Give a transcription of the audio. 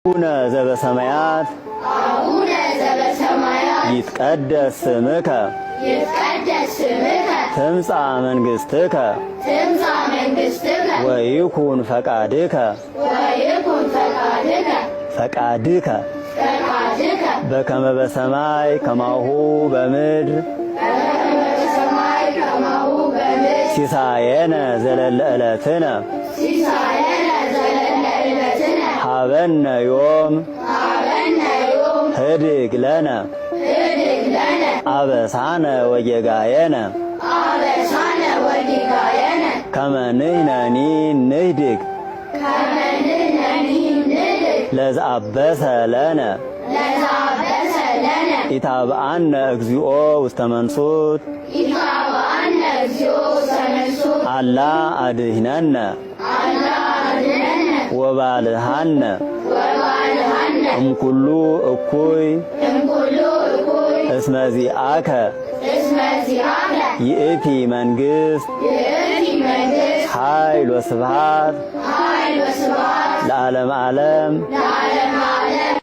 አቡነ ዘበሰማያት፣ አቡነ ዘበሰማያት፣ ይትቀደስ ስምከ፣ ይትቀደስ ስምከ፣ ትምጻእ መንግሥትከ፣ ትምጻእ መንግሥትከ፣ ወይኩን ፈቃድከ፣ ወይኩን ፈቃድከ፣ ፈቃድከ፣ ፈቃድከ፣ በከመ በሰማይ ከማሁ በምድር፣ በከመ በሰማይ ከማሁ በምድር፣ ሲሳየነ ዘለለ ዕለትነ፣ ሲሳየነ ዘለለ ዕለትነ፣ ሀበነ ዮም፣ ሀበነ ዮም፣ ህድግ ለነ፣ ህድግ ለነ፣ አበሳነ ወጌጋየነ፣ አበሳነ ወጌጋየነ፣ ከመ ንሕነኒ ንህድግ፣ ከመ ንሕነኒ ንህድግ፣ ለዘአበሰ ለነ፣ ለዘአበሰ ለነ፣ ኢታብአነ እግዚኦ ውስተ መንሱት፣ ኢታብአነ እግዚኦ ውስተ መንሱት፣ አላ አድኅነነ፣ አላ አድኅነነ፣ ወባልሃነ፣ ወባልሃነ፣ እምኩሉ እኩይ፣ እምኩሉ እኩይ፣ እስመ ዚአከ፣ እስመ ዚአከ፣ ይእቲ መንግሥት፣ ይእቲ መንግሥት፣ ኃይል ወስብሃት፣ ኃይል ወስብሃት፣ ለዓለመ ዓለም። ለዓለመ ዓለም።